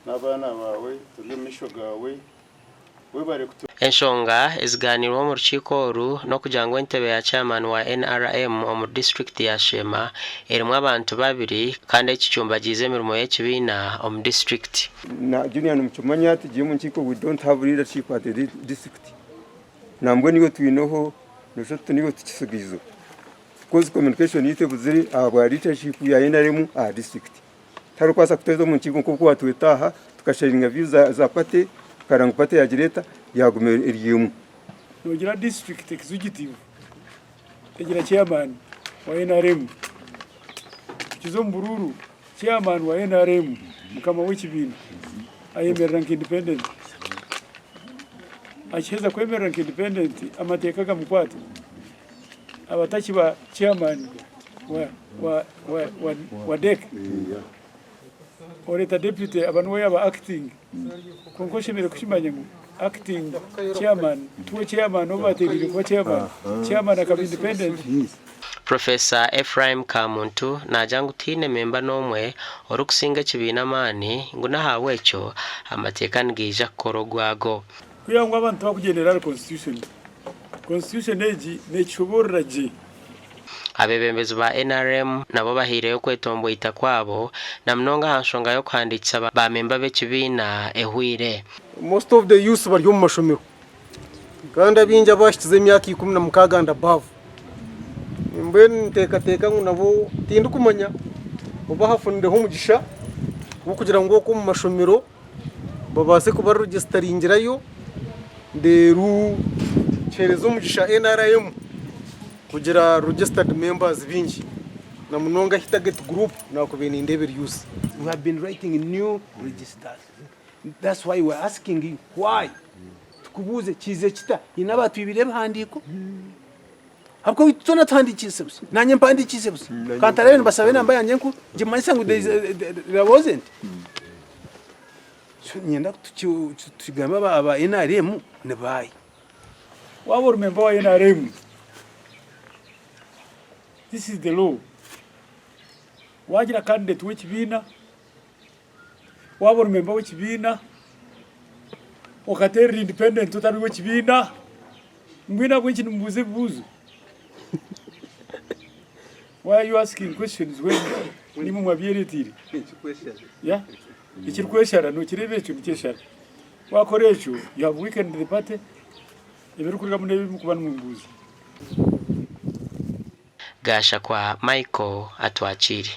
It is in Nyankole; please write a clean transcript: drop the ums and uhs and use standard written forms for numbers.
N'abaana baawe turi omu maisho gaawe, webare kutu. Enshonga ezigaaniirwe omu rukiiko oru n'okugira ngu entebe ya chairman wa NRM omuri disiturikiti ya Sheema erimu abantu babiri kandi eki kikyumbagiize emirimo y'ekibiina omu disiturikiti. Na Junior nimukimanya tugiye omu nkiiko we don't have leadership at the district nambwenu iwe twineho noshusha oti niiwe tukisigaizeho coz communication yaitu ebuzire ahabwa leadership ya NRM aha district. Tarikubaasa kutweta omu nkiiko nk'oku waatweta aha tukasharinga views za party tukareeba ngu party yaagira eta yaaguma eri emwe. Noogira district executive egira chairman wa nrm, tukiza omu buruuru chairman wa nrm mukama w'ekibiina ayemerera nka independent, akiheza kwemerera nka independent amateeka gamukwata aba atakiba chairman wa wa wa wa wa DEC oreeta deputy aba niwe yaaba acting kwonka oshemereire kukimanya ngu acting chairman tiwe chairman ou bateereire kuba chairman, chairman akaba independent. Professor Ephraim Kamuntu naagira ngu tihaine memba n'omwe orikusinga ekibiina amaani ngu n'ahabw'ekyo amateeka nigaija kukora ogwago. Kwiha ngu abantu tibakugyendera ahari constitution, constitution egi nekishoboorora gye. Abeebembezi ba nrm nabo bahaireyo okwetomboita kwabo na munonga aha nshonga y'okuhandiikisa ba memba b'ekibiina ehweire. Most of the youths bari omu mashomero kandi abaingi abahikize emyaka 16 and above. Mbwenu ninteekateeka ngu nabo tindikumanya oba hafunireho omugisha gw'okugira ngu okwo omu mashomero babaase kuba regisitaringirayo reero kiheereze omugisha NRM kugira registered members baingi na munonga ahi target group naakubaire nindeeba eri youth. We have been writing new registers that's why we are asking you why tukubuuze kiize kita haine abaatwibire ebihandiiko Ahabw'okuba itwe twena tuhandiikiise busha. Naanye mpandiikiise busha. Kantarayo nibashaba enamba yangye enkuru ngimanyise ngu there is a- there wasn't. So niinyenda tugambe aba NRM ni baahi. Waaba ori member wa nrm, this is the law, waagira candidate w'ekibiina, waaba ori member w'ekibiina, okateerera independent otari w'ekibiina, Mbwenu ahabw'enki nimubuuza ebibuuzo? Why are you asking questions when nimwe mwabyereteire? Yeah? Ekirikweshara nokireeba ekyo nikyeshara. Wakora ekyo you have weakened the party, ebirikurugamu n'ebi murikuba nimumbuuza. Gashakwa Michael Atwakiire.